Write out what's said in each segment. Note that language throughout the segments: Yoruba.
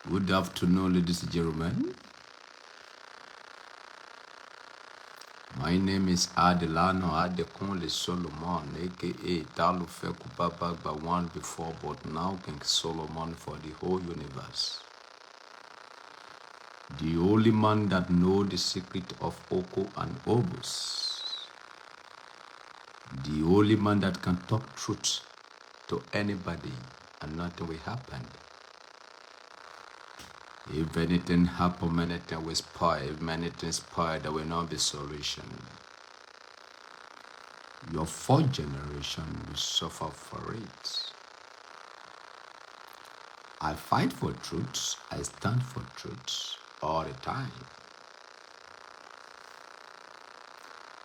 Good afternoon, ladies and gentlemen. My name is Adelano Adekunle Solomon, aka Talufeku Babagba one before, but now King Solomon for the whole universe. The only man that know the secret of Oko and Obus. The only man that can talk truth to anybody and nothing will happen. If anything happen, anything will spoil. If anything spoil, there will not be solution. Your fourth generation will suffer for it. I fight for truth. I stand for truth all the time.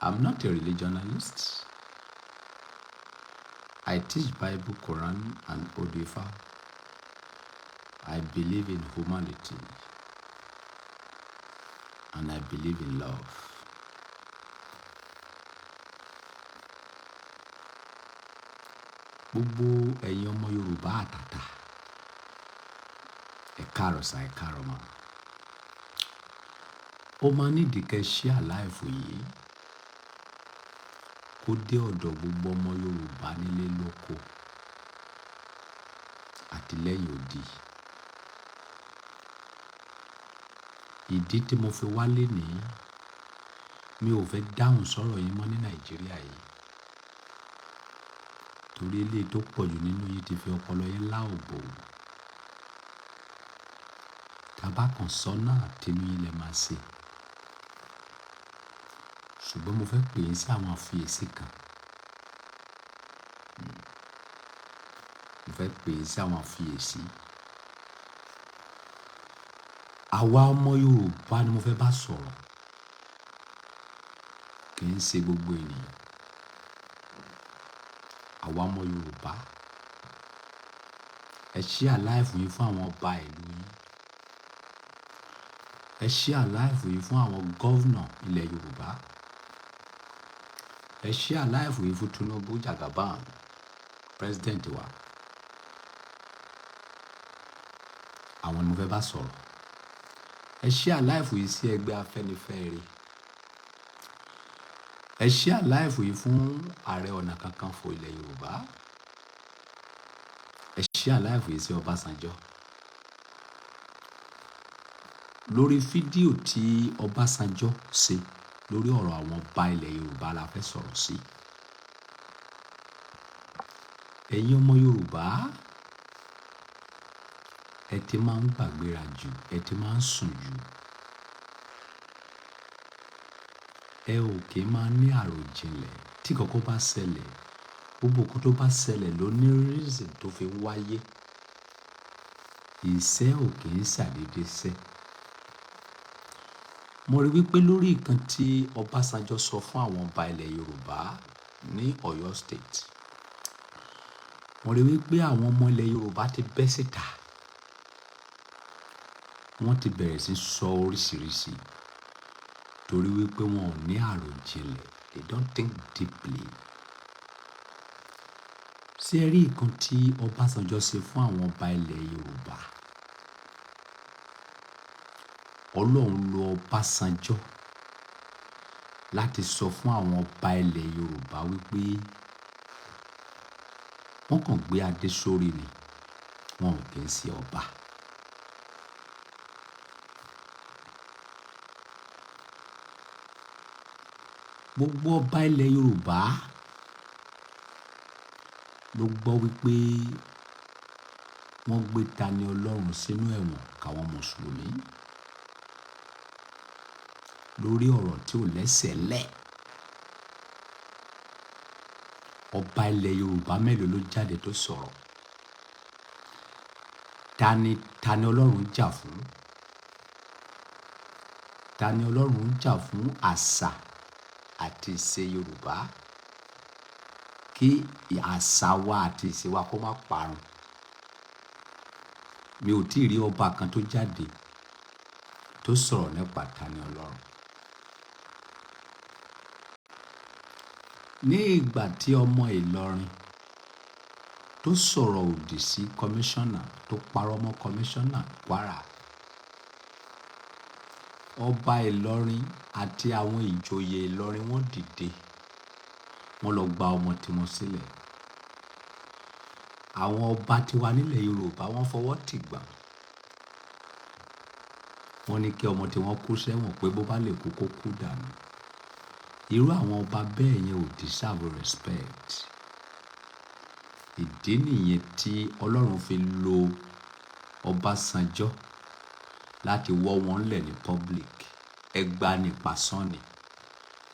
I'm not a religionalist. I teach Bible, Quran, and Odifa. I believe in humanity and I believe in love. Gbogbo ẹ̀yin ọmọ Yorùbá àtàtà, ẹ káàárọ̀ sà, ẹ káàárọ̀ mà. Ó máa nídìí kẹ́ share live yìí kó dé ọ̀dọ̀ gbogbo ọmọ Yorùbá nílé lóko àti lẹ́yìn odi. Ìdí tí mo fi wálé nìí, mi ò fẹ́ dáhùn sọ̀rọ̀ yín mọ́ ní Nàìjíríà yìí. Torí eléyìí tó pọ̀jù nínú yín ti fi ọpọlọ yín lá òbò. Tàbá kan sọ náà tínú yín lẹ máa ṣe. Ṣùgbọ́n mo fẹ́ pè yín sí àwọn àfiyèsí kan. Mo fẹ́ pè yín sí àwọn àfiyèsí. Àwa ọmọ Yorùbá ni mo fẹ́ bá sọ̀rọ̀. Kì í ṣe gbogbo ènìyàn. Àwa ọmọ Yorùbá. Ẹ share live yìí fún àwọn ọba ìlú yín. Ẹ share live yìí fún àwọn governor ilẹ̀ Yorùbá. Ẹ share live yìí fún Tinubu Jagaban, president wa. Àwọn ni mo fẹ́ bá sọ̀rọ̀. Ẹ share live yìí sí ẹgbẹ́ Afẹ́nifẹ́re. Ẹ share live yìí fún Ààrẹ Ọ̀nà Kakanfò ilẹ̀ Yorùbá. Ẹ share live yìí sí Ọbásanjọ́. Lórí fídíò tí Ọbásanjọ́ ṣe lórí ọ̀rọ̀ àwọn ọba ilẹ̀ Yorùbá la fẹ́ sọ̀rọ̀ sí. Ẹ̀yin ọmọ Yorùbá, ẹ ti máa ń gbàgbéra jù, ẹ ti máa ń sùn jù. Ẹ ò kí máa ní àròjinlẹ̀. Tí nǹkan bá ṣẹlẹ̀, gbogbo nǹkan tó bá ṣẹlẹ̀ ló ní reason tó fi wáyé. Ìṣẹ́ ò kí ń ṣàdédé ṣẹ́. Mo rí wípé lórí nǹkan tí Ọbásanjọ́ sọ fún àwọn ọba ilẹ̀ Yorùbá ní Ọ̀yọ́ State. Mo rí wípé àwọn ọmọ ilẹ̀ Yorùbá ti bẹ́ síta. Wọ́n ti bẹ̀rẹ̀ sí sọ oríṣìíríṣìí torí wípé wọn ò ní àròjinlẹ̀. They don't think deeply. Ṣé ẹ rí nǹkan tí Ọbásanjọ́ ṣe fún àwọn ọba ilẹ̀ Yorùbá? Ọlọ́run lo Ọbásanjọ́ Láti sọ fún àwọn ọba ilẹ̀ Yorùbá wípé wọ́n kàn gbé adé sórí ni, wọn ò kí ń ṣe ọba. Gbogbo ọba ilẹ̀ Yorùbá ló gbọ́ wípé wọ́n gbé Tani Olohun sínú ẹ̀wọ̀n káwọn Mùsùlùmí lórí ọ̀rọ̀ tí ò lẹ́sẹ̀ lẹ̀. Ọba ilẹ̀ Yorùbá mélòó ló jáde tó sọ̀rọ̀? Tani Tani Olohun jà fún? Tani Olohun jà fún àṣà àti ìṣe Yorùbá? Kí àṣà wa àti ìṣe wa kó má parun. Mi ò tí ì rí ọba kan tó jáde tó sọ̀rọ̀ nípa Tani Olohun. Ní ìgbà tí ọmọ Ìlọrin tó sọ̀rọ̀ òdì sí kọmíṣánná, tó parọ́ mọ́ kọmíṣánná Kwara, ọba Ìlọrin àti àwọn ìjòyè Ìlọrin wọ́n dìde, wọ́n lọ gba ọmọ tiwọn sílẹ̀. Àwọn ọba tiwa nílẹ̀ Yorùbá wọ́n fọwọ́ tìgbà. Wọ́n ní kí ọmọ tí wọ́n kú sẹ́wọ̀n pé bó bá lè kú kó kú dànù. Irú àwọn ọba bẹ́ẹ̀ yẹn ò deserve respect. Ìdí nìyẹn tí Ọlọ́run fi lo Ọbásanjọ́ láti wọ́ wọn lẹ̀ ní public. Ẹgba ní pàṣán ni.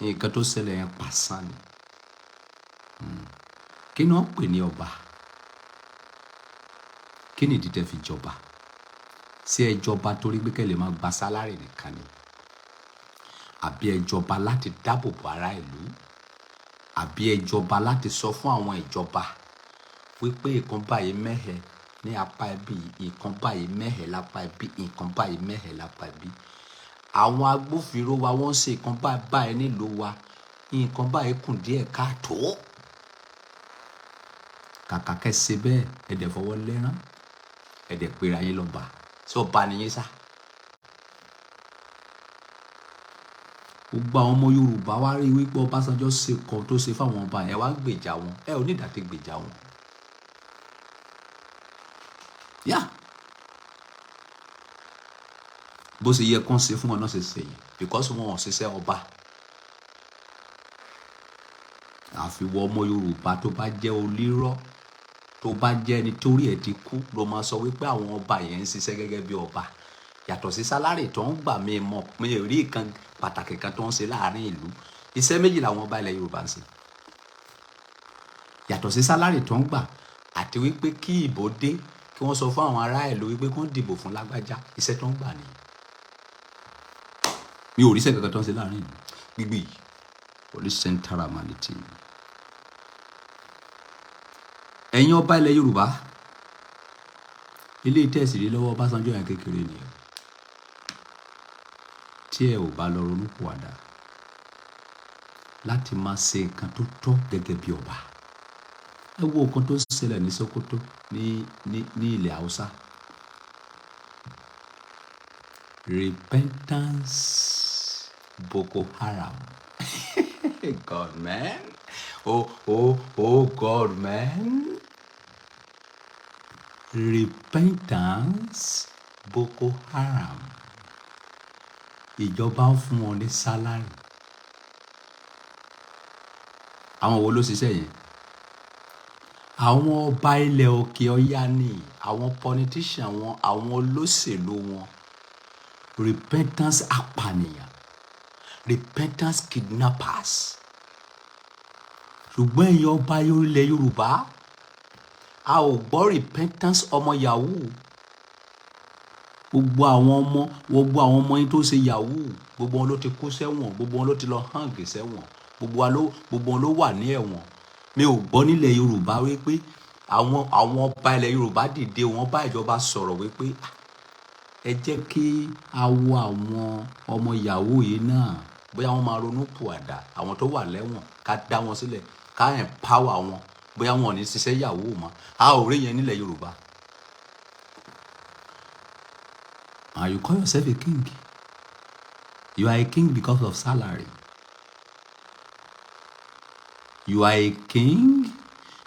Nǹkan tó ṣẹlẹ̀ yẹn pàṣán ni. Kí ni wọ́n ń pè ní ọba? Kí ni ìdí tẹ fi jọba? Ṣé ẹ jọba torí pé kí ẹ lè máa gba salary nìkan ni? Àbí ẹ jọba láti dáàbò bo ará ìlú? Àbí ẹ jọba láti sọ fún àwọn ìjọba wípé nǹkan báyìí mẹ́hẹ ní apá ẹbí, nǹkan báyìí mẹ́hẹ lápá ẹbí, nǹkan báyìí mẹ́hẹ lápá ẹbí. Àwọn agbófinró wa wọ́n ń ṣe nǹkan báyìí báyìí nílùú wa, nǹkan báyìí kùn díẹ̀ káàtó. Kàkà kẹ́ ṣe bẹ́ẹ̀, ẹ dẹ̀ fọwọ́ lẹ́rán, ẹ dẹ̀ pera yín lọ́ba. Ṣé ọba ni yín sá? Gbogbo àwọn ọmọ Yorùbá wá rí wípé Ọbásanjọ́ ṣe nǹkan tó ṣe fún àwọn ọba yẹn, wá ń gbèjà wọn. Ẹ ò ní ìdí àti gbèjà wọn. Yeah. Bó ṣe yẹ kán ṣe fún wọn náà ṣe ṣe yẹn because wọn ò ṣiṣẹ́ ọba. Àfi wọ ọmọ Yorùbá tó bá jẹ́ onírọ́, tó bá jẹ́ ẹni torí ẹ ti kú ló máa sọ wípé àwọn ọba yẹn ń ṣiṣẹ́ gẹ́gẹ́ bí ọba. Yàtọ̀ sí salary tó ń gbà, mí mọ̀, mi ò rí nǹkan pàtàkì kan tó ń ṣe láàárín ìlú. Iṣẹ́ méjì làwọn ọba ilẹ̀ Yorùbá ń ṣe. Yàtọ̀ sí salary tó ń gbà àti wípé kí ìbò dé, kí wọ́n sọ fún àwọn ará ìlú wípé kí wọ́n dìbò fún lágbájá. Iṣẹ́ tó ń gbà nìyẹn. Mi ò rí iṣẹ́ kankan tó ń ṣe láàárín ìlú. Gbígbì police center humanity. Ẹ̀yin ọba ilẹ̀ Yorùbá, ilé tẹ̀sí rí lọ́wọ́ Ọbásanjọ́ yẹn kékeré ni o. Tí ẹ ò bá lọ ronú pìwàdà láti máa ṣe nǹkan tó tọ́ gẹ́gẹ́ bí ọba. Ẹ wo nǹkan tó ń ṣẹlẹ̀ ní Sokoto ní ilẹ̀ Hausa. Repentance Boko Haram. God man. Oh, oh, oh God man. Repentance Boko Haram. Ìjọba ń fún wọn ní salary. Àwọn wo ló ṣiṣẹ́ yẹn? Àwọn ọba ilẹ̀ òkè Ọya ni, àwọn politician wọn, àwọn olóṣèlú wọn. Repentance apànìyàn, repentance kidnappers. Ṣùgbọ́n ẹ̀yin ọba ilẹ̀ Yorùbá, a ò gbọ́ repentance ọmọ yahoo. Gbogbo àwọn ọmọ yín tó ṣe yahoo, gbogbo wọn ló ti kú sẹ́wọ̀n, gbogbo wọn ló ti lọ hang sẹ́wọ̀n, gbogbo wọn ló wà ní ẹ̀wọ̀n. Mi ò gbọ́ nílẹ̀ Yorùbá wípé àwọn ọba ilẹ̀ Yorùbá dìde, wọ́n bá ìjọba sọ̀rọ̀ wípé ẹ jẹ́ kí a wo àwọn ọmọ yahoo yìí náà, bóyá wọ́n máa ronú pìwàdà, àwọn tó wà lẹ́wọ̀n ká dá wọn sílẹ̀, ká empower wọn, bóyá wọn ò ní ṣiṣẹ́ yahoo mọ́. A ò rí yẹn nílẹ̀ Yorùbá. And you call yourself a king. You are a king because of salary. You are a king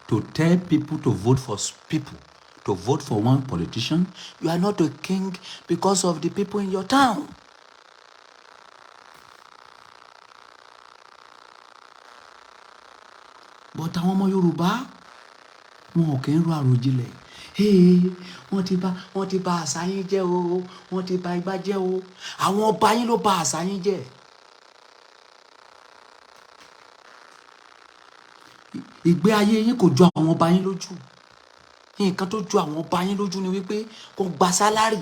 to tell people to vote for people, to vote for one politician. You are not a king because of the people in your town. But àwọn ọmọ Yorùbá, wọn ò kí ń ro àròjinlẹ̀. Hey, wọ́n ti bà àṣà yín jẹ́ o, wọ́n ti bà igbá jẹ́ o. Àwọn ọba yín ló bà àṣà yín jẹ́. Ìgbé ayé yín kò jọ àwọn ọba yín lójú. Nǹkan tó jọ àwọn ọba yín lójú ni wípé kó gba salary,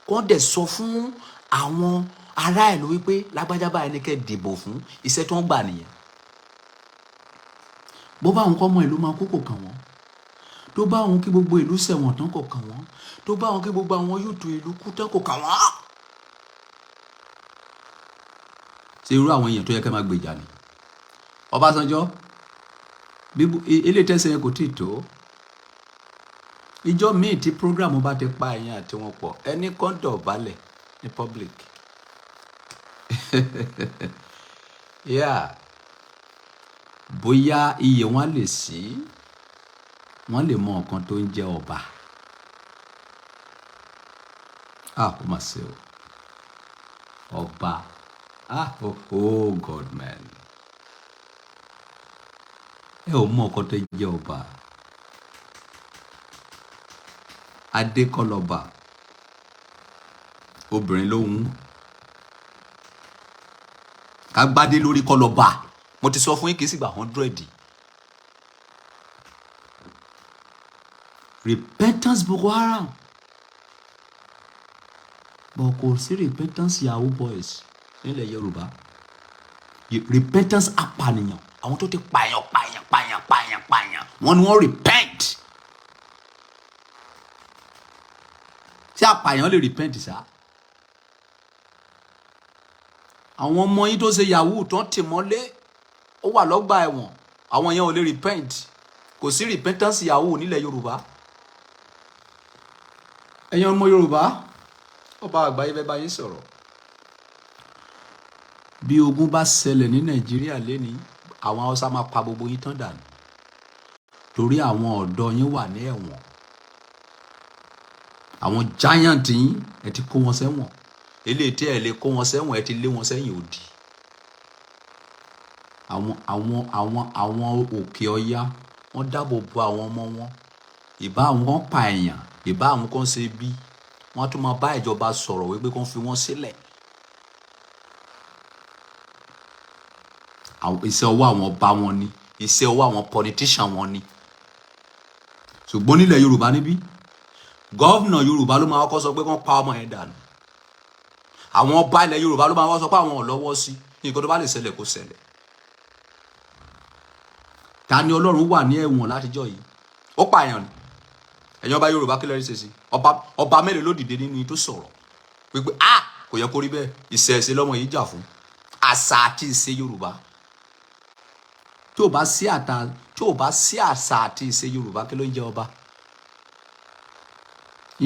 kó dẹ̀ sọ fún àwọn ará ìlú wípé lágbájá báyìí ni kẹ́ dìbò fún. Iṣẹ́ tó ń gbà nìyẹn. Bó bá àwọn kọ́ ọmọ ìlú máa kú, kò kàn wọ́n. Tó bá àwọn kí gbogbo ìlú ṣẹ̀wọ̀n tán, kò kàn wọ́n. Tó bá àwọn kí gbogbo àwọn youth ìlú kú tán, kò kàn wọ́n. Ṣé irú àwọn èèyàn tó yẹ kẹ́ máa gbèjà ni Ọbásanjọ́? Bíbú ilé tẹ́sán yẹn kò tí ì tó. Ìjọ míì tí program bá ti pa ẹ̀yìn àti wọn pọ̀, ẹni kan dọ̀bálẹ̀ ní public. Yeah, bóyá iye wọn lè sí, wọn lè mọ nǹkan tó ń jẹ́ ọba. Ah, ó mà ṣe o, ọba. Ah, oh, oh God, man, ẹ ò mọ nǹkan tó ń jẹ́ ọba. Adékọlọba, obìnrin ló ń kágbádé lórí kọlọba. Mo ti sọ fún yín, kì í sì gba 100. Repentance Boko Haram, but kò sí repentance Yahoo boys nílẹ̀ Yorùbá. Repentance apànìyàn, àwọn tó ti pààyàn pààyàn pààyàn pààyàn pààyàn, wọ́n ní wọ́n repent. Ṣé apààyàn lè repent sá? Àwọn ọmọ yín tó ṣe yahoo tó ń tì mọ́lé, ó wà lọ́gbà ẹ̀wọ̀n, àwọn yẹn ò lè repent. Kò sí repentance yahoo nílẹ̀ Yorùbá. Ẹ̀yin ọmọ Yorùbá, ọba àgbáyé fẹ́ bá yín sọ̀rọ̀. Bí ogun bá ṣẹlẹ̀ ní Nàìjíríà lẹ́ni, àwọn Haúsá máa pa gbogbo yín tán dànù, torí àwọn ọ̀dọ́ yín wà ní ẹ̀wọ̀n. Àwọn giant yín, ẹ ti kó wọn sẹ́wọ̀n. Eléyìí tí ẹ lè kó wọn sẹ́wọ̀n, ẹ ti lé wọn sẹ́yìn òdì. Àwọn òkè ọya, wọ́n dáàbò bo àwọn ọmọ wọn. Ìbá àwọn kan pa èèyàn, ìbá àwọn kan ṣe bí, wọ́n á tún máa bá ìjọba sọ̀rọ̀ wípé kó fi wọ́n sílẹ̀. Iṣẹ́ ọwọ́ àwọn ọba wọn ni, iṣẹ́ ọwọ́ àwọn politician wọn ni. Ṣùgbọ́n nílẹ̀ Yorùbá níbí, governor Yorùbá ló máa kọ́kọ́ sọ pé kán pa ọmọ yẹn dànù. Àwọn ọba ilẹ̀ Yorùbá ló máa kọ́kọ́ sọ pé àwọn ò lọ́wọ́ sí nǹkan tó bá lè ṣẹlẹ̀, kó ṣẹlẹ̀. Ta ni Ọlọ́run wà ní ẹ̀wọ̀n látijọ́ yìí? Ó pààyàn ni. Ẹ̀yin ọba Yorùbá, kí lẹ rí ṣe sí? Ọba mélòó ló dìde nínú yín tó sọ̀rọ̀ wípé a kò yẹ kó rí bẹ́ẹ̀? Ìṣẹ̀ṣe lọ́mọ yìí jà fún, àṣà àti ìṣe Yorùbá. Tí ò bá sí àṣà àti ìṣe Yorùbá, kí ló ń jẹ́ ọba?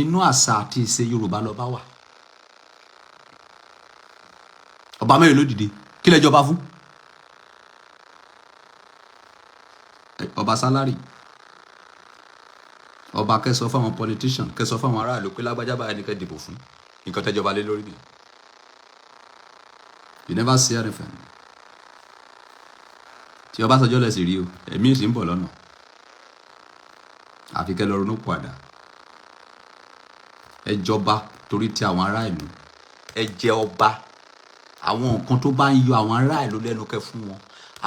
Inú àṣà àti ìṣe Yorùbá lọba wà. Ọba mélòó ló dìde? Kí lẹ jọba fún? Ọba salary, ọba kẹsọ fáwọn politician, kẹsọ fáwọn aráàlú pé lágbájá báyìí ni kẹ́ dìbò fún. Nǹkan tẹ́jọba lé lórí nìyẹn. You never see anything. Tí Ọbásanjọ́ lẹ sì rí o, ẹ̀mí sì ń bọ̀ lọ́nà. Àfi kẹ́ lọ ronú padà. Ẹ jọba torí ti àwọn ará ìlú. Ẹ jẹ ọba. Àwọn nǹkan tó bá ń yọ àwọn ará ìlú lẹ́nu, kẹ́ fún wọn.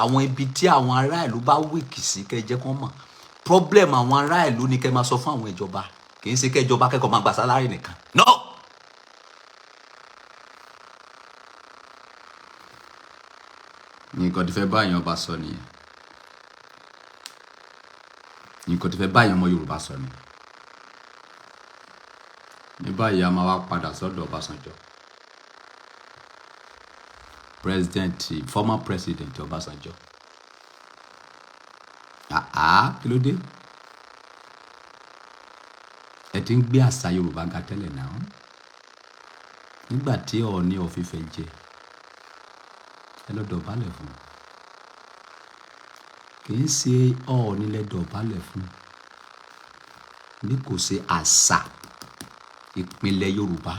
Àwọn ibi tí àwọn ará ìlú bá weak sí, kẹ́ jẹ́ kán mọ̀. Problem àwọn ará ìlú ni kẹ́ máa sọ fún àwọn ìjọba. Kì í ṣe kẹ́ ìjọba kẹ́kọ̀ọ́ máa gba salary nìkan. No. Nǹkan tí fẹ́ bá èèyàn ọba sọ nìyẹn. Nǹkan tí fẹ́ bá èèyàn ọmọ Yorùbá sọ nìyẹn. Ní báyìí, a máa wá padà sọ́dọ̀ Ọbásanjọ́, president, former president Ọbásanjọ́. Àá, kí ló dé? Ẹ ti ń gbé àṣà Yorùbá ga tẹ́lẹ̀ náà. Nígbà tí Ọọ̀ni of Ifẹ̀ jẹ, ẹ lọ dọ̀bálẹ̀ fún un. Kì í ṣe Ọọ̀ni lẹ dọ̀bálẹ̀ fún, bí kò ṣe àṣà ìpìlẹ̀ Yorùbá.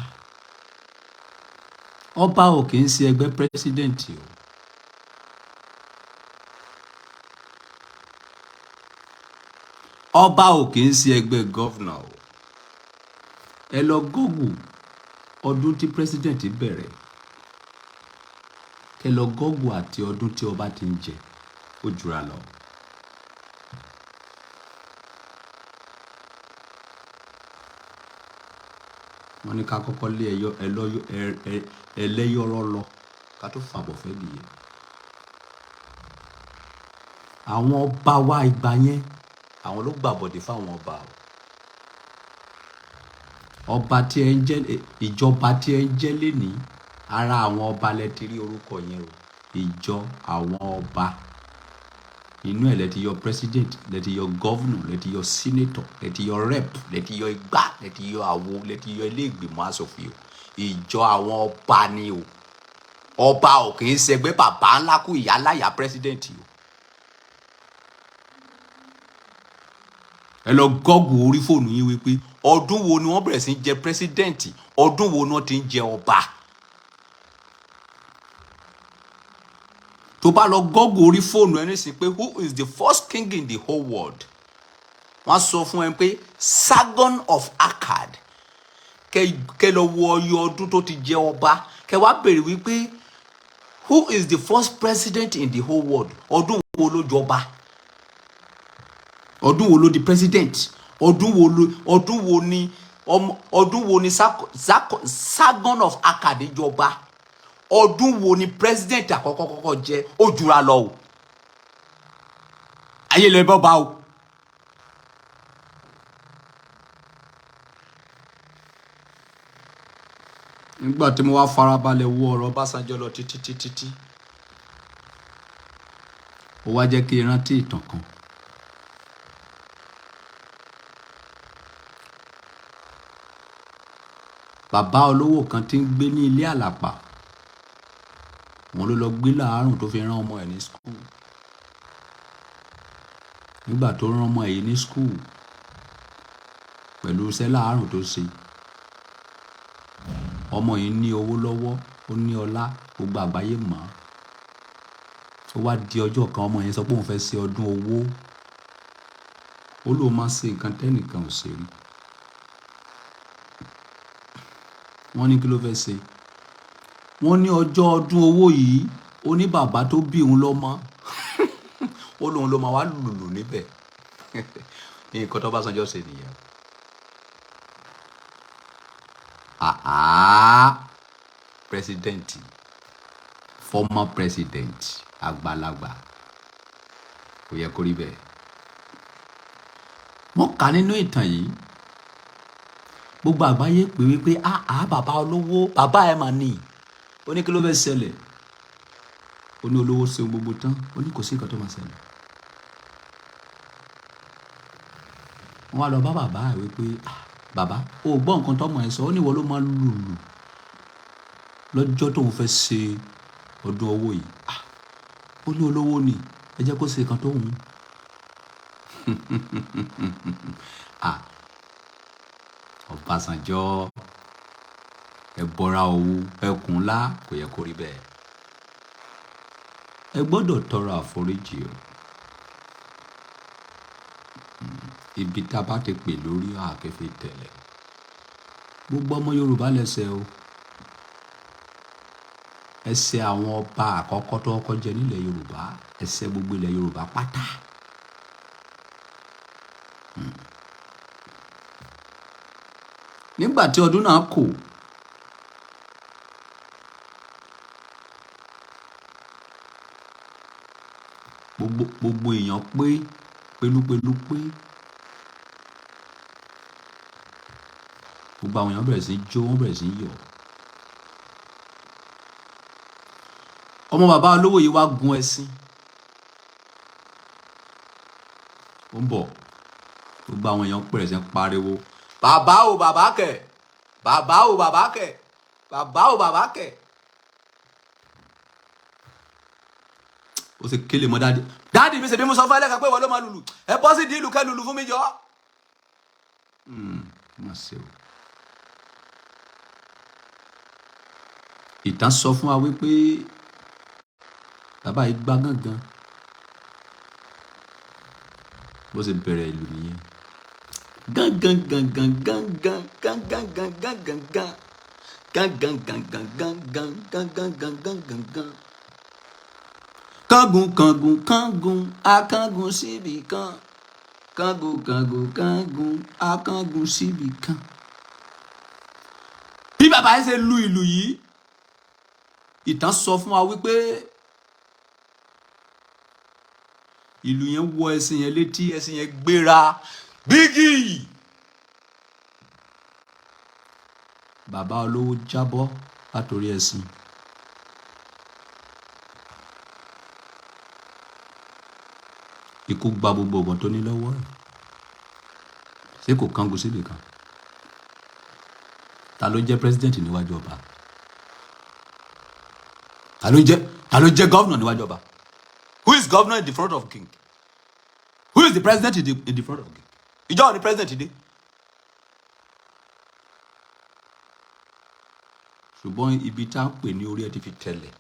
Ọba ò kì í ṣe ẹgbẹ́ president o. Ọba ò kì í ṣe ẹgbẹ́ governor o. Ẹ lọ Google ọdún tí president bẹ̀rẹ̀, kẹ lọ Google àti ọdún tí ọba ti ń jẹ, ó jura lọ. Wọ́n ní ká kọ́kọ́ lé ẹyọ ẹlọ́yọ ẹlẹ́yọ̀rọ̀ lọ ká tó fàbọ̀ fẹ́ nìyẹn. Àwọn ọba wa ìgbà yẹn, àwọn ló gbàbọ̀dé fáwọn ọba o. Ọba tí ẹ ń jẹ́, ìjọba tí ẹ ń jẹ́ lénìí, ara àwọn ọba lẹ ti rí orúkọ yẹn o. Ìjọ àwọn ọba. Inú ẹ̀ lẹ ti yọ president, lẹ ti yọ governor, lẹ ti yọ senator, lẹ ti yọ rep, lẹ ti yọ igbá, lẹ ti yọ àwo, lẹ ti yọ ilé ìgbìmọ̀ asòfin o. Ìjọ àwọn ọba ni o. Ọba ò kì í ṣẹgbẹ́ bàbá ńlá kú ìyá láyà president o. Ẹ lọ Google orí fóònù yín wípé ọdún wo ni wọ́n bẹ̀rẹ̀ sí í jẹ president, ọdún wo ni wọ́n ti ń jẹ ọba. Tó bá lọ Google orí fóònù ẹ nísìnyí pé who is the first king in the whole world, wọ́n á sọ fún ẹ pé Sargon of Akkad. Kẹ lọ wo ọyọ ọdún tó ti jẹ ọba, kẹ wá béèrè wípé who is the first president in the whole world, ọdún wo ló jọba, ọdún wo ló di president, ọdún wo ni Sargon of Akkad jọba, ọdún wo ni president àkọ́kọ́ kọ́kọ́ jẹ́. Ó jura lọ o. Ayé lè bọ́ bá o. Nígbà tí mo wá farabalẹ̀ wo ọ̀rọ̀ Ọbásanjọ́ lọ títí títí tí ó wá jẹ́ kí n rántí ìtàn kan. Bàbá olówó kan tí ń gbé ní ilé àlàpà, òun ló lọ gbé láàárùn tó fi rán ọmọ ẹ̀ ní school. Nígbà tó rán ọmọ ẹ̀ yìí ní school pẹ̀lú iṣẹ́ láàárùn tó ṣe, ọmọ yìí ní owó lọ́wọ́, ó ní ọlá, gbogbo àgbáyé mọ̀ ọ́n. Ó wá di ọjọ́ kan, ọmọ yẹn sọ pé òun fẹ́ ṣe ọdún owó. Ó lóun máa ṣe nǹkan tẹ́nìkan ò ṣe rí. Wọ́n ní kí ló fẹ́ ṣe? Wọ́n ní ọjọ́ ọdún owó yìí, ó ní bàbá tó bí òun lọ́mọ. Ó lóun ló máa wá lùlù níbẹ̀. Ní nǹkan tó Ọbásanjọ́ ṣe nìyẹn. Àá, president, former president, àgbàlagbà, kò yẹ kó rí bẹ́ẹ̀. Wọ́n kà nínú ìtàn yìí, gbogbo àgbáyé pè wípé àá bàbá olówó, bàbá ẹ̀ mà ní. Ó ní kí ló fẹ́ ṣẹlẹ̀? Ó ní olówó ṣe gbogbo tán, ó ní kò sí nǹkan tó máa ṣẹlẹ̀. Wọ́n wá lọ bá bàbá ẹ̀ wípé, ah, bàbá, o ò gbọ́ nǹkan tọ́mọ ẹ sọ, ó ní ìwọ ló máa lùlù lọ́jọ́ tóun fẹ́ ṣe ọdún owó yìí. Ah, ó ní olówó ni, ẹ jẹ́ kó ṣe nǹkan tó wù ú. Ah, Ọbásanjọ́, ẹ bọ́ra owó, ẹkùn ńlá, kò yẹ kó rí bẹ́ẹ̀. Ẹ gbọ́dọ̀ tọrọ àforíjì o. Ibi tá a bá ti pè lórí àkẹ́fẹ́ tẹ̀lẹ̀. Gbogbo ọmọ Yorùbá lẹ́sẹ̀ o. Ẹsẹ̀ àwọn ọba àkọ́kọ́ tó kọ́kọ́ jẹ nílẹ̀ Yorùbá, ẹsẹ̀ gbogbo ilẹ̀ Yorùbá pátá. Nígbà tí ọdún náà kò, gbogbo èèyàn pé, pelúpelú pé, gbogbo àwọn èèyàn bẹ̀rẹ̀ sí í jó, wọ́n bẹ̀rẹ̀ sí í yọ̀. Ọmọ bàbá olówó yìí wá gun ẹṣin. Ó ń bọ̀. Gbogbo àwọn èèyàn bẹ̀rẹ̀ sí í pariwo. Bàbá o bàbá kẹ̀, bàbá o bàbá kẹ̀, bàbá o bàbá kẹ̀. Ó sì kélé mọ́ dáadé, Daddy mi, ṣèbí mo sọ fún ẹlẹ́ka pé ìwọ ló máa lùlù, ẹ bọ́ sí di ìlú kẹ́ lùlù fún mi jọ. Má ṣe o. Ìtàn sọ fún wa wípé bàbá yìí gbá gángan, bó ṣe bẹ̀rẹ̀ ìlú nìyẹn, gángan gángan gángan gángan gángan gángan gángan gángan gángan gángan gángan gángan, kángun kángun kángun akángun síbi kan, kángun kángun kángun akángun síbi kan. Bí bàbá yìí ṣe lu ìlú yìí, ìtàn sọ fún wa wípé ìlú yẹn wọ ẹṣin yẹn létí, ẹṣin yẹn gbéra gbígì, bàbá olówó jábọ́ látòrí ẹṣin. Ikú gba gbogbo ọ̀bọ̀n tó ní lọ́wọ́ ẹ̀. Ṣé kò kángun síbì kan? Ta ló jẹ́ president níwájú ọba? Ta ló jẹ́ governor níwájú ọba? Who is governor in the front of king? Who is the president in the front of king? Ìjọ ni president dé. Ṣùgbọ́n ibi tá à ń pè ní orí ẹ ti fi tẹ̀lẹ̀,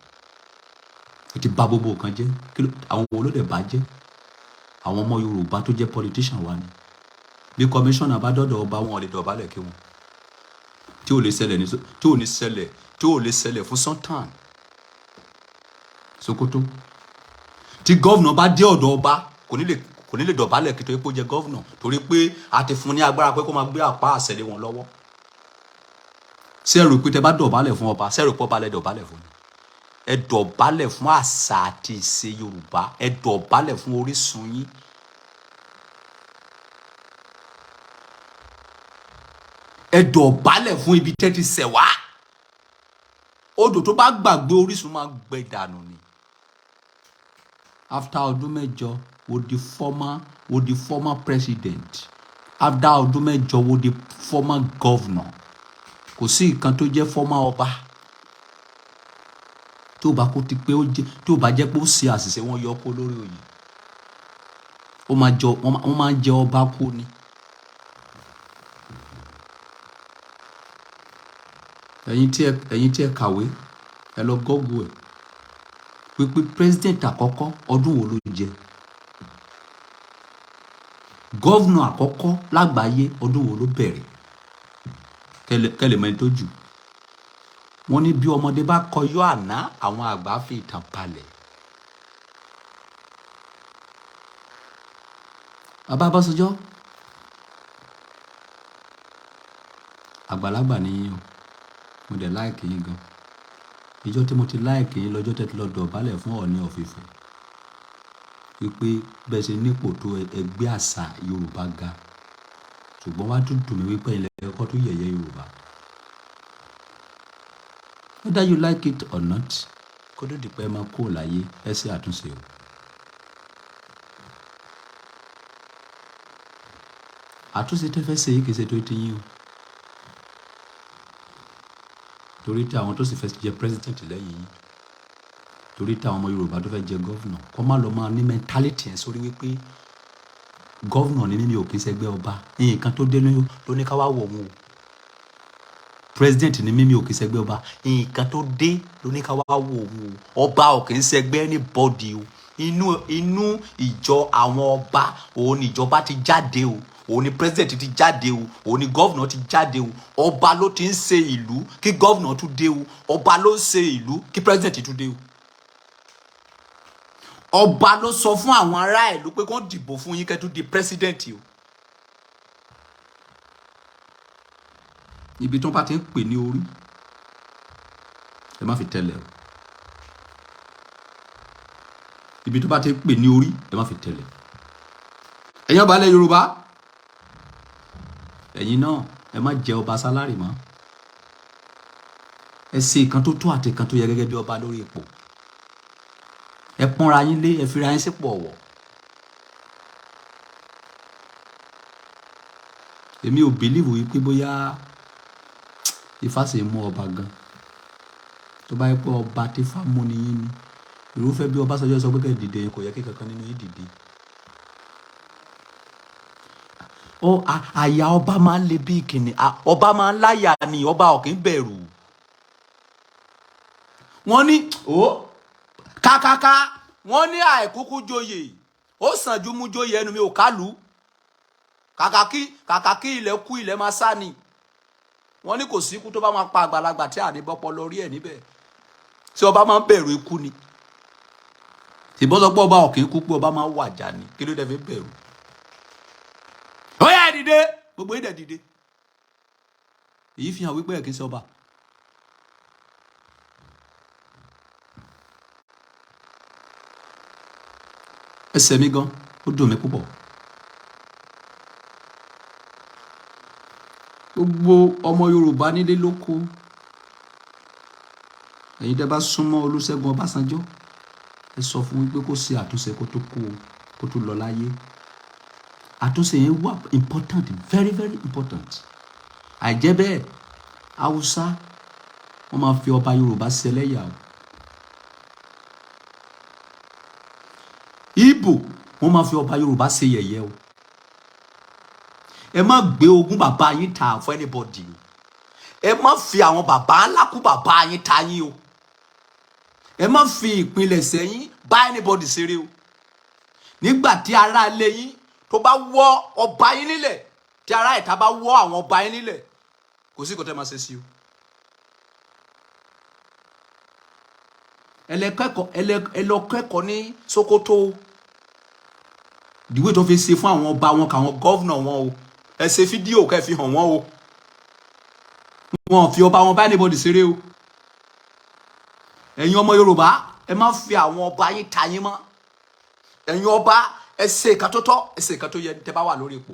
ẹ ti bà gbogbo nǹkan jẹ́. Àwọn wo ló dẹ̀ bá jẹ́? Àwọn ọmọ Yorùbá tó jẹ́ politician wa ni. Bí commissioner bá dọ́dọ̀ ọba, wọn ò lè dọ̀bálẹ̀ kí wọn. Tí ò lè ṣẹlẹ̀ ní, tí ò ní ṣẹlẹ̀, tí ò lè ṣẹlẹ̀ fún Sultan Sokoto. Tí governor bá dé ọ̀dọ̀ ọba, kò ní lè dọ̀bálẹ̀ kí, torí pé ó jẹ́ governor, torí pé a ti fún ní agbára pé kó máa gbé àpá àṣẹ lé wọn lọ́wọ́. Ṣé ẹ rò pé tẹ bá dọ̀bálẹ̀ fún ọba, ṣé ẹ rò pé ọba lẹ dọ̀bálẹ̀ fún ni? Ẹ dọ̀bálẹ̀ fún àṣà àti ìṣe Yorùbá, ẹ dọ̀bálẹ̀ fún orísun yín. Ẹ dọ̀bálẹ̀ fún ibi tẹ́ ti ṣẹ̀ wá. Odò tó bá gbàgbé orísun máa gbẹ dànù ni. After ọdún 8 wo di former president, after ọdún 8 wo di former governor, kò sí nǹkan tó jẹ́ former ọba tó bá kó ti pé ó jẹ́, tó bá jẹ́ pé ó ṣe àṣìṣe, wọ́n yọ kó lórí oyè. Ó máa jọ wọ́n máa ń jẹ ọba kú ni. Ẹ̀yin tí ẹ kàwé, ẹ lọ Google ẹ̀ wípé president àkọ́kọ́, ọdún wo ló jẹ? Governor àkọ́kọ́ lágbàáyé, ọdún wo ló bẹ̀rẹ̀? Kẹ́lẹ̀ mẹ́ni tó jù wọ́n ní bí ọmọdé bá kọyọ́ àná, àwọn àgbà fi ìtàn balẹ̀. Bàbá Ọbásanjọ́, àgbàlagbà ni yín o, mo dẹ̀ like yín gan. Ìjọ tí mo ti like yín lọ́jọ́ tẹ́ ti lọ dọ̀bálẹ̀ fún Ọọ̀ni of Ifẹ̀, wípé bẹ́ẹ̀ ṣe nípò tó, ẹgbẹ́ àṣà Yorùbá ga. Ṣùgbọ́n wá tún dùn mí wípé ilẹ̀ ẹ̀kọ́ tó yẹ̀yẹ́ Yorùbá. Whether you like it or not, kó tó di pé ẹ máa kó láyé, ẹ ṣe àtúnṣe o. Àtúnṣe tẹ́ fẹ́ ṣe yìí kì í ṣe tó ti yín o. Torí tí àwọn tó sì fẹ́ jẹ president lẹ́yìn yín, torí tí àwọn ọmọ Yorùbá tó fẹ́ jẹ governor, kó má lọ máa ní mentality yẹn sórí wípé governor ní mímí ò kí ń ṣẹgbẹ́ ọba. Nǹkan tó dé ló ní ká wá wọ̀ wọn o. President ní mímí ò kí ń ṣẹgbẹ́ ọba. Nǹkan tó dé ló ní ká wá wò wọn o. Ọba ò kí ń ṣẹgbẹ́ anybody o. Inú ìjọ àwọn ọba òun ni ìjọba ti jáde o, òun ni president ti jáde o, òun ni governor ti jáde o. Ọba ló ti ń ṣe ìlú kí governor tún dé o. Ọba ló ń ṣe ìlú kí president tún dé o. Ọba ló sọ fún àwọn ará ìlú pé kó dìbò fún yín kẹ́ tún di president o. Ibi tí wọ́n bá ti ń pè ní orí, ẹ má fi tẹ́lẹ̀ o. Ibi tó bá ti ń pè ní orí, ẹ má fi tẹ́lẹ̀. Ẹ̀yin ọba ilẹ̀ Yorùbá, ẹ̀yin náà, ẹ má jẹ ọba salary mọ́. Ẹ ṣe nǹkan tó tó àti nǹkan tó yẹ gẹ́gẹ́ bí ọba lórí ipò. Ẹ pọ́nra yín lé, ẹ fira yín sípò ọ̀wọ̀. Èmi ò believe wípé bóyá Ifá sì mú ọba gan. Tó bá yẹ pé ọba tí Ifá mú ni yín ni. Irúfẹ́ bí Ọbásanjọ́ sọ pé kẹ́ dìde, kò yẹ kí kankan nínú yín dìde. Ó àyà ọba máa ń le bí kìnnì, ọba máa ń láyà ni, ọba ò kì í bẹ̀rù. Wọ́n ní ó kákáká, wọ́n ní àìkúkú joyè ó sàn ju mú joyè ẹnu mi ò kálù. Kàkà kí ilẹ̀ kú, ilẹ̀ máa sá ni. Wọ́n ní kò sí ikú tó bá máa pa àgbàlagbà tí àní bọ́pọ̀ lórí ẹ̀ níbẹ̀. Tí ọba máa ń bẹ̀rù ikú ni, ìbọn sọ pé ọba ò kì í kú, pé ọba máa ń wàjà ni, kí ló dé fi bẹ̀rù? Ó yá, ẹ dìde, gbogbo yín dẹ̀ dìde. Èyí fi hàn wípé ẹ̀ kì í ṣe ọba. Ẹsẹ̀ mi gan, ó dùn mí púpọ̀. Gbogbo ọmọ Yorùbá nílé lóko, ẹ̀yin tẹ́ bá súnmọ́ Olúṣẹ́gun Ọbásanjọ́, ẹ sọ fún wípé kó ṣe àtúnṣe kó tó kú o, kó tó lọ láyé. Àtúnṣe yẹn wà important, very very important. Àìjẹ́ bẹ́ẹ̀, Haúsá wọ́n máa fi ọba Yorùbá ṣẹlẹ́yà o. Ìgbò wọ́n máa fi ọba Yorùbá ṣe yẹ̀yẹ́ o. Ẹ má gbé ogún bàbá yín ta fún anybody o. Ẹ má fi àwọn bàbá ńlá kú bàbá yín ta yín o. Ẹ má fi ìpilẹ̀ṣẹ̀ yín bá anybody ṣeré o. Nígbà tí ará ilé yín tó bá wọ́ ọba yín nílẹ̀, tí ará ìta bá wọ́ àwọn ọba yín nílẹ̀, kò sí kò tẹ́ máa ṣe sí o. Ẹ lọ kẹ́kọ̀ọ́ ní Sokoto, ìdíwé tó fi ṣe fún àwọn ọba wọn káwọn governor wọn o. Ẹ ṣe fídíò kẹ́ fi hàn wọ́n o. Wọn ò fi ọba wọn bá anybody ṣeré o. Ẹ̀yin ọmọ Yorùbá, ẹ má fi àwọn ọba yín ta yín mọ́. Ẹ̀yin ọba, ẹ ṣe ìka tó tọ́, ẹ ṣe ìka tó yẹ tẹ́ bá wà lórí ipò.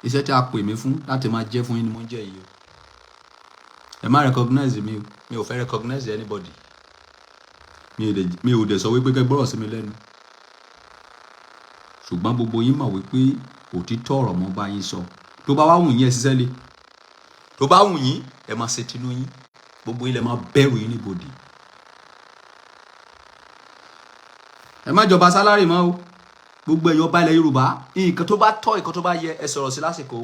Iṣẹ́ tí a pè mí fún láti máa jẹ́ fún yín ni mo ń jẹ́ yìí o. Ẹ má recognize mi o, mi ò fẹ́ recognize anybody. Mi ò dẹ̀ sọ wípé kẹ́ gbọ́rọ̀ sí mi lẹ́nu, ṣùgbọ́n gbogbo yín mọ̀ wípé òtítọ́ ọ̀rọ̀ mo bá yín sọ. Tó bá wá wù yín, ẹ ṣiṣẹ́ lé. Tó bá wù yín, ẹ máa ṣe tinú yín. Gbogbo yín lẹ máa bẹ̀rù yín níbodè. Ẹ má jọba salary mọ́ o. Gbogbo ẹ̀yin ọba ilẹ̀ Yorùbá, nǹkan tó bá tọ́, nǹkan tó bá yẹ, ẹ sọ̀rọ̀ sí lásìkò.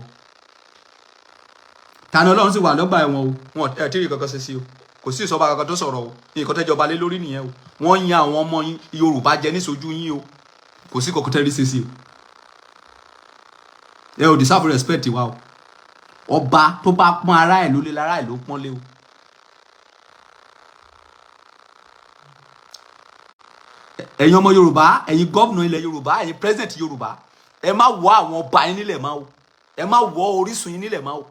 Tani Ọlọ́run sì wà lọ́gbà ẹ̀wọ̀n o. Wọn ẹ̀ tí ì kankan ṣe sí o. Kò sí ìsọba kankan tó sọ̀rọ̀ o. Nǹkan tẹ́jọba lé lórí nìyẹn o. Wọ́n yan àwọn ọmọ Yorùbá jẹ níṣojú yín o. Kò sí kankan tẹ́rí ṣe sí o. Ẹ ò deserve respect wa o. Ọba tó bá pọ́n ará ẹ̀ ló lé lára ẹ̀ ló pọ́n lé o. Ẹ̀yin ọmọ Yorùbá, ẹ̀yin governor ilẹ̀ Yorùbá, ẹ̀yin president Yorùbá, ẹ má wọ àwọn ọba yín nílẹ̀ máa o. Ẹ má wọ orísun yín nílẹ̀ máa o.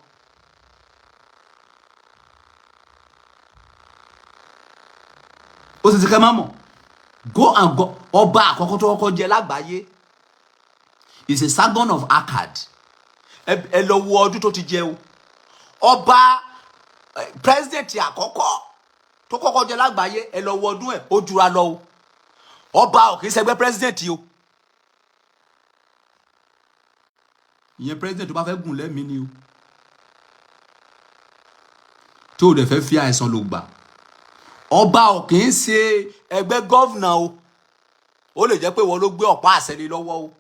Ó sì ti kẹ́ má mọ̀, go and go. Ọba àkọ́kọ́ tó kọ́kọ́ jẹ lágbàáyé is a Sargon of Akkad. Ẹ lọ wo ọdún tó ti jẹ o. Ọba president àkọ́kọ́ tó kọ́kọ́ jẹ lágbàáyé, ẹ lọ wo ọdún ẹ̀, ó jura lọ o. Ọba ò kì í ṣẹgbẹ́ president o. Ìyẹn president tó bá fẹ́ gùn lẹ́mìí ni o, tó o dẹ̀ fẹ́ fi àìsàn lò gbà. Ọba ò kì í ṣe ẹgbẹ́ governor o. Ó lè jẹ́ pé wọ́n ló gbé ọ̀pá àṣẹ lé lọ́wọ́ o.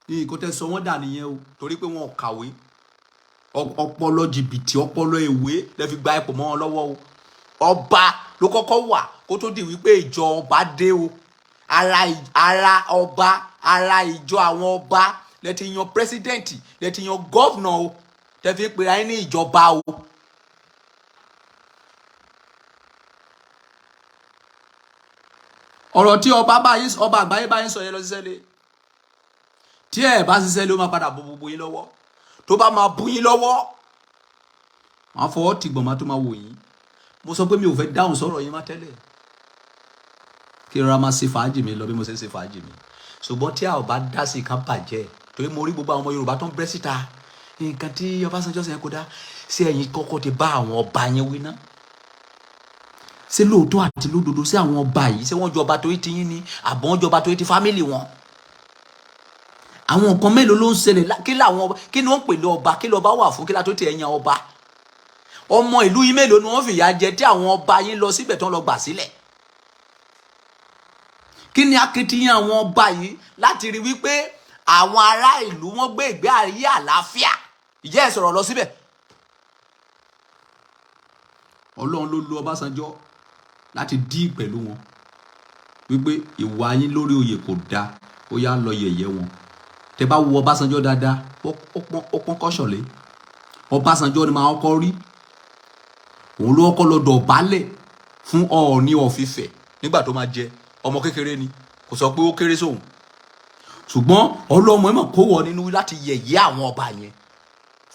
Ní nǹkan tẹ́ sọ wọ́n dà nìyẹn o, torí pé wọn ò kàwé. Ọpọlọ jìbìtì, ọpọlọ ìwé lẹ fi gba ipò mọ́ wọn lọ́wọ́ o. Ọba ló kọ́kọ́ wà kó tó di wípé ìjọ ọba dé o. Ara ọba, ara ìjọ àwọn ọba lẹ ti yan president, lẹ ti yan governor o, tẹ fi pera yín ní ìjọba o. Ọ̀rọ̀ tí ọba bá yín, ọba àgbáyé bá yín sọ yẹn, lọ ṣiṣẹ́ lé. Tí ẹ bá ṣiṣẹ́ lé, ó máa padà bó gbogbo yín lọ́wọ́. Tó bá máa bú yín lọ́wọ́, wọ́n á fọwọ́ tìgbọ̀n máa tó máa wò yín. Mo sọ pé mi ò fẹ́ dáhùn sọ̀rọ̀ yín má tẹ́lẹ̀, kí rọra máa ṣe fàájì mi lọ bí mo ṣe ń ṣe fàájì mi. Ṣùgbọ́n tí a ò bá dá sí, nǹkan bàjẹ́, torí mo rí gbogbo àwọn ọmọ Yorùbá tó ń bẹ́ síta. Nǹkan tí Ọbásanjọ́ ṣe yẹn kó dá sí. Ẹ̀yin kọ́kọ́ ti bá àwọn ọba yẹn wí ná. Ṣé lóòótọ́ àti lódodo, sí àwọn ọba yìí, ṣé wọ́n jọba torí ti yín ni, àbọ̀ wọ́n jọba torí ti family wọn? Àwọn nǹkan mélòó ló ń ṣẹlẹ̀? Kí làwọn, kí ni wọ́n ń pè ní ọba? Kí lọ́ba wà fún? Kí látó tiẹ̀ yan ọba? Ọmọ ìlú yín mélòó ni wọ́n fìyà jẹ tí àwọn ọba yín lọ síbẹ̀ tán lọ gbà sílẹ̀? Kí ni akitiyan àwọn ọba yìí láti rí wípé àwọn ará ìlú wọn gbé ìgbé ayé àlàáfíà? Ìjẹ́ ẹ̀ sọ̀rọ̀ lọ síbẹ̀. Ọlọ́run ló lo Ọbásanjọ́ láti dí pẹ̀lú wọn wípé ìwà yín lórí oyè kò dáa, ó yá, lọ yẹ̀yẹ́ wọn. Tẹ bá wo Ọbásanjọ́ dáadáa, ó pọ́n kọ́ṣọ̀lé. Ọbásanjọ́ ni máa kọ́kọ́ rí, òun ló kọ́kọ́ lọ dọ̀bálẹ̀ fún Ọọ̀ni of Ifẹ̀ nígbà tó máa jẹ. Ọmọ kékeré ni, kò sọ pé ó kéré sóhun, ṣùgbọ́n ọlọ́mọ ẹ̀ mọ̀ kó wọ nínú láti yẹ̀yẹ́ àwọn ọba yẹn,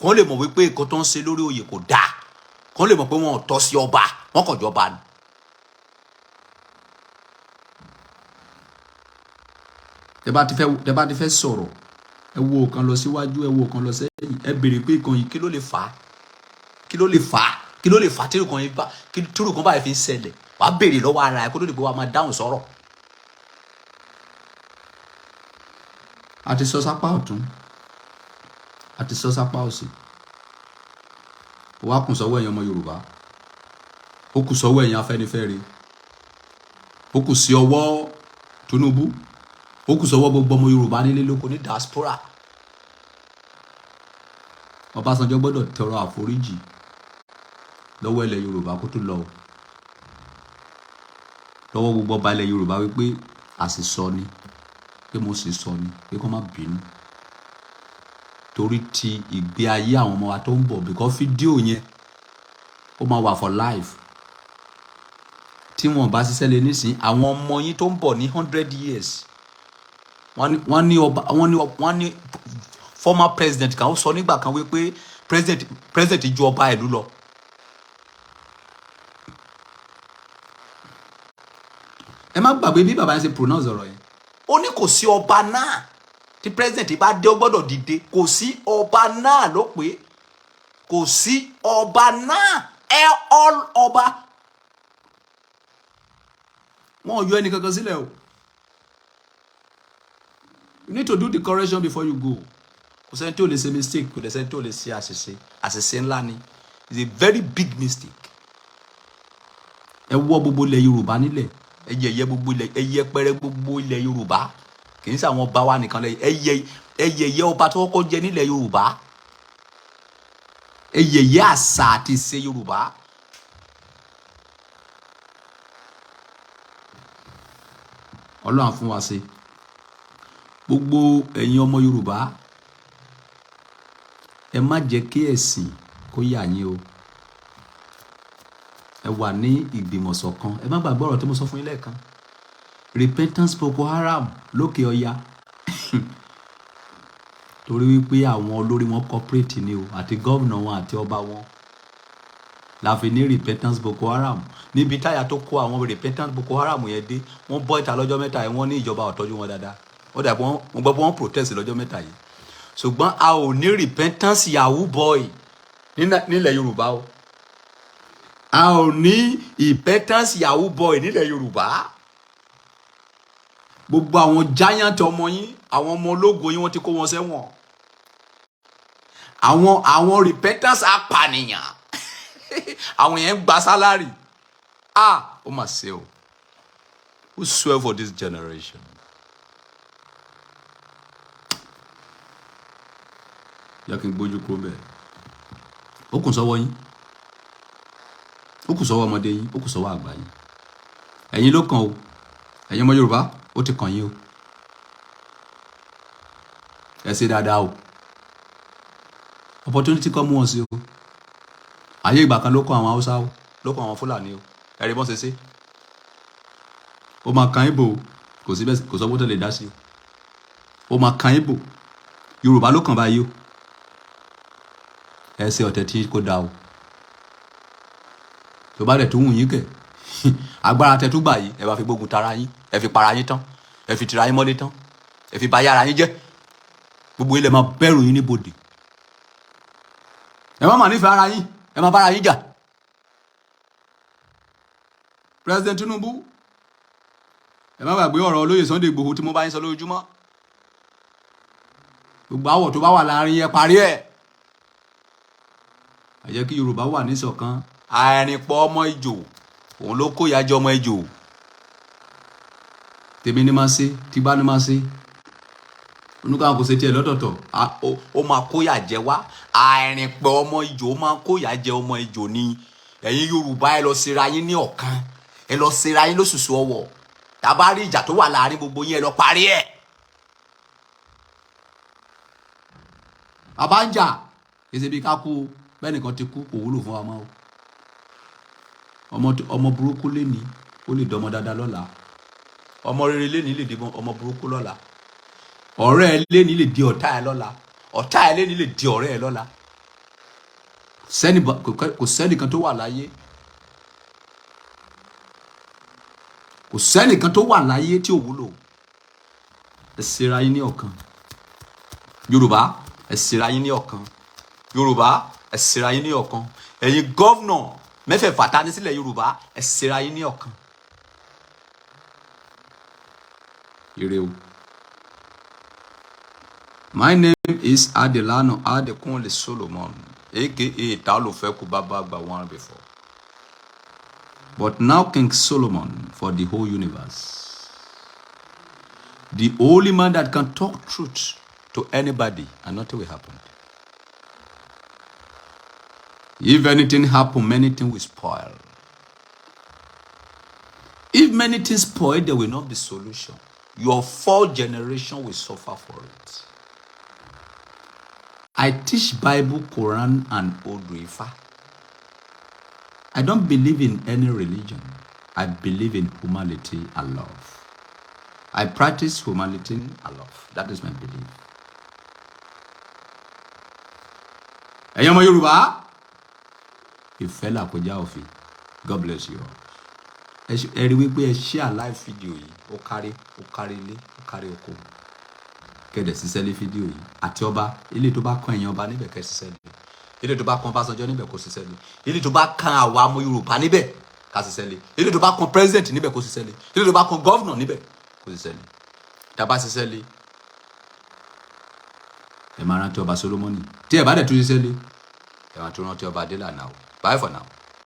kàn lè mọ̀ wípé nǹkan tó ń ṣe lórí oyè kò dáa, kàn lè mọ̀ pé wọn ò tọ́ sí ọba, wọn kàn jọba ni. Tẹ bá ti fẹ́ sọ̀rọ̀, ẹ wo kan lọ síwájú, ẹ wo kan lọ sẹ́yìn, ẹ béèrè pé ìkan yìí, kí ló lè fà á? Kí ló lè fà á? Kí ló lè fà á tí ìkan yìí bá kí tírù kan báyìí fi ń ṣẹlẹ̀? Wàá béèrè lọ́wọ́ ara ẹ kó tó lè pé wàá máa dáhùn sọ̀rọ̀. A ti sọ sápá ọ̀tún, a ti sọ sápá òsì, ó wá kùn sọ́wọ́ ẹ̀yin ọmọ Yorùbá, ó kù sọ́wọ́ ẹ̀yin Afẹ́nifẹ́re, ó kù sí ọwọ́ Tinubu, ó kù sọ́wọ́ gbogbo ọmọ Yorùbá nílé lóko ní diaspora. Ọbásanjọ́ gbọ́dọ̀ tọrọ àforíjì lọ́wọ́ ilẹ̀ Yorùbá kó tó lọ o, lọ́wọ́ gbogbo ọba ilẹ̀ Yorùbá wípé àṣìsọ ni, pé mo sì sọ ni, pé kó má bínú torí ti ìgbé ayé àwọn ọmọ wa tó ń bọ̀, because fídíò yẹn, ó máa wà for life. Tí wọn bá ṣiṣẹ́ lé nísìn, àwọn ọmọ yín tó ń bọ̀ ní 100 years, wọ́n ní ọba, wọ́n ní former president kan, ó sọ nígbà kan wípé president ju ọba ìlú lọ. Ẹ má gbàgbé bí bàbá yẹn ṣe pronounce ọ̀rọ̀ yẹn. Ó ní kò sí ọba náà tí president bá dé, ó gbọ́dọ̀ dìde. Kò sí ọba náà ló pé, kò sí ọba náà, ẹ all ọba, wọn ò yọ ẹnì kankan sílẹ̀ o. You need to do the correction before you go. Kò sẹ́ni tí ò lè ṣe mistake, kò sẹ́ni tí ò lè ṣe àṣìṣe. Àṣìṣe ńlá ni, it's a very big mistake. Ẹ wọ́ gbogbo ilẹ̀ Yorùbá nílẹ̀, ẹ yẹ̀yẹ́ gbogbo ilẹ̀, ẹ yẹpẹrẹ gbogbo ilẹ̀ Yorùbá. Kì í ṣe àwọn ọba wa nìkan lẹ ẹ yẹ̀yẹ́. Ọba tó kọ́kọ́ jẹ nílẹ̀ Yorùbá, ẹ yẹ̀yẹ́ àṣà àti ìṣe Yorùbá. Ọlọ́run á fún wa ṣe. Gbogbo ẹ̀yin ọmọ Yorùbá, ẹ má jẹ́ kí ẹ̀sìn kó yà yín o. Ẹ wà ní ìgbìmọ̀ṣọ̀kan. Ẹ má gbàgbé ọ̀rọ̀ tí mo sọ fún yín lẹ́ẹ̀kan, repentance Boko Haram lókè ọya, torí wípé àwọn olórí wọn cooperate ni o, àti gómìnà wọn àti ọba wọn, la fi ní repentance Boko Haram. Níbi táyà tó kó àwọn repentance Boko Haram yẹn dé, wọ́n bọ́ ìta lọ́jọ́ 3 yìí, wọ́n ní ìjọba ò tọ́jú wọn dáadáa. Wọ́n dàbí wọ́n gbọ́ pé wọ́n protest lọ́jọ́ 3 yìí. Ṣùgbọ́n a ò ní repentance yahoo boy nílẹ̀ Yorùbá o. A ò ní repentance yahoo boy nílẹ̀ Yorùbá. Gbogbo àwọn giant ọmọ yín, àwọn ọmọ ológo yín, wọ́n ti kó wọn sẹ́wọ̀n. Àwọn repentance apànìyàn, àwọn yẹn ń gba salary. Ah, ó mà ṣe o. Who swear for this generation? Yẹ kí n gbójú kúrò bẹ́ẹ̀. Ó kù sọ́wọ́ yín, ó kù sọ́wọ́ ọmọdé yín, ó kù sọ́wọ́ àgbà yín. Ẹ̀yin ló kàn o. Ẹ̀yin ọmọ Yorùbá, ó ti kàn yín o. Ẹ ṣe dáadáa o. Opportunity kọ́ mú wọn sí o. Ayé ìgbà kan ló kọ́ àwọn Haúsá o, ló kọ́ àwọn Fúlàní o. Ẹ̀rí bọ́n ṣe ṣe, ó máa kan Ìbò, kò sí bẹ́ẹ̀, kò sọ bó tẹ̀lé dá sí o. Ó máa kan Ìbò. Yorùbá ló kàn báyìí o. Ẹ ṣe ọ̀tẹ̀ tí kò dáa o. Tó bá dẹ̀ tó wù yín kẹ̀, agbára tẹ tún gbà yìí, ẹ bá fi gbógun tara yín, ẹ fi para yín tán, ẹ fi tira yín mọ́lé tán, ẹ fi bà yára yín jẹ́. Gbogbo ilẹ̀ máa bẹ̀rù yín níbodè. Ẹ má mà nífẹ̀ẹ́ ara yín, ẹ má bára yín jà. President Tinubu, ẹ má gbàgbé ọ̀rọ̀ olóyè Sunday Igboho tí mo bá yín sọ lójoojúmọ́. Gbogbo àwọ̀ tó bá wà láàrin yẹn, parí ẹ̀. Ẹ jẹ́ kí Yorùbá wà níṣọ̀kan. Àìrìnpọ̀ ọmọ ìjò òun ló kó ìyà jẹ ọmọ ìjò. Tèmi ni máa ṣe, tìgbà ni máa ṣe, oníkàwọn kò ṣe tiẹ̀ lọ́tọ̀ọ̀tọ̀, ó máa kó ìyà jẹ wá. Àìrìnpọ̀ ọmọ ìjò ó máa kó ìyà jẹ ọmọ ìjò ni. Ẹ̀yin Yorùbá, ẹ lọ ṣera yín ní ọ̀kan, ẹ lọ ṣera yín lóṣùṣù ọwọ̀. Tá a bá rí ìjà tó wà láàrin gbogbo yín, ẹ lọ parí ẹ̀. Bàbá ń jà kìí bí ká kú o. Bẹ́ẹ̀ nìkan ti kú, kò wúlò fún wa mọ́ o. Ọmọ burúkú léni, ó lè dọmọ dáadáa lọ́la. Ọmọ rere léni lè di ọmọ burúkú lọ́la. Ọ̀rẹ́ ẹ léni lè di ọ̀tá ẹ lọ́la. Ọ̀tá ẹ léni lè di ọ̀rẹ́ ẹ lọ́la. Kò sẹ́nìkan tó wà láyé, kò sẹ́nìkan tó wà láyé tí ò wúlò. Ẹ ṣera yín ní ọ̀kan, Yorùbá. Ẹ ṣera yín ní ọ̀kan, Yorùbá. Ẹ ṣera yín ní ọ̀kan. Ẹ̀yin governor mẹ́fẹ̀ẹ̀fà ta ní sílẹ̀ Yorùbá, ẹ ṣera yín ní ọ̀kan. Ire o. My name is Adelano Adekunle Solomon, aka Talofeku Baba Agba one before. But now King Solomon for the whole universe. The only man that can talk truth to anybody and nothing will happen. If anything happen, many things will spoil. If many things spoil, there will not be solution. Your fourth generation will suffer for it. I teach Bible, Quran, and Odu Ifa. I don't believe in any religion. I believe in humanity and love. I practice humanity and love. That is my belief. Ẹ̀yin ọmọ Yorùbá, ìfẹ́ là kọjá òfin. God bless you all. Ẹ rí wípé ẹ share live video yìí, ó kárí, ó kárí ilé, ó kárí oko. Kẹ̀dẹ̀ ṣiṣẹ́ lé fídíò yìí àti ọba ilé tó bá kan, ẹ̀yin ọba níbẹ̀, kẹ́ ṣiṣẹ́ lé ilé tó bá kan Ọbásanjọ́ níbẹ̀, kó ṣiṣẹ́ lé ilé tó bá kan àwa ọmọ Yorùbá níbẹ̀, ká ṣiṣẹ́ lé ilé tó bá kan president níbẹ̀, kó ṣiṣẹ́ lé ilé tó bá kan governor níbẹ̀, kó ṣiṣẹ́ lé. Tá a bá ṣiṣẹ́ lé, ẹ máa rántí ọba Solomoni. Tí ẹ bá dẹ̀ tún ṣiṣẹ́ lé, ẹ máa tún rántí ọba Adélànà o. Bye for now.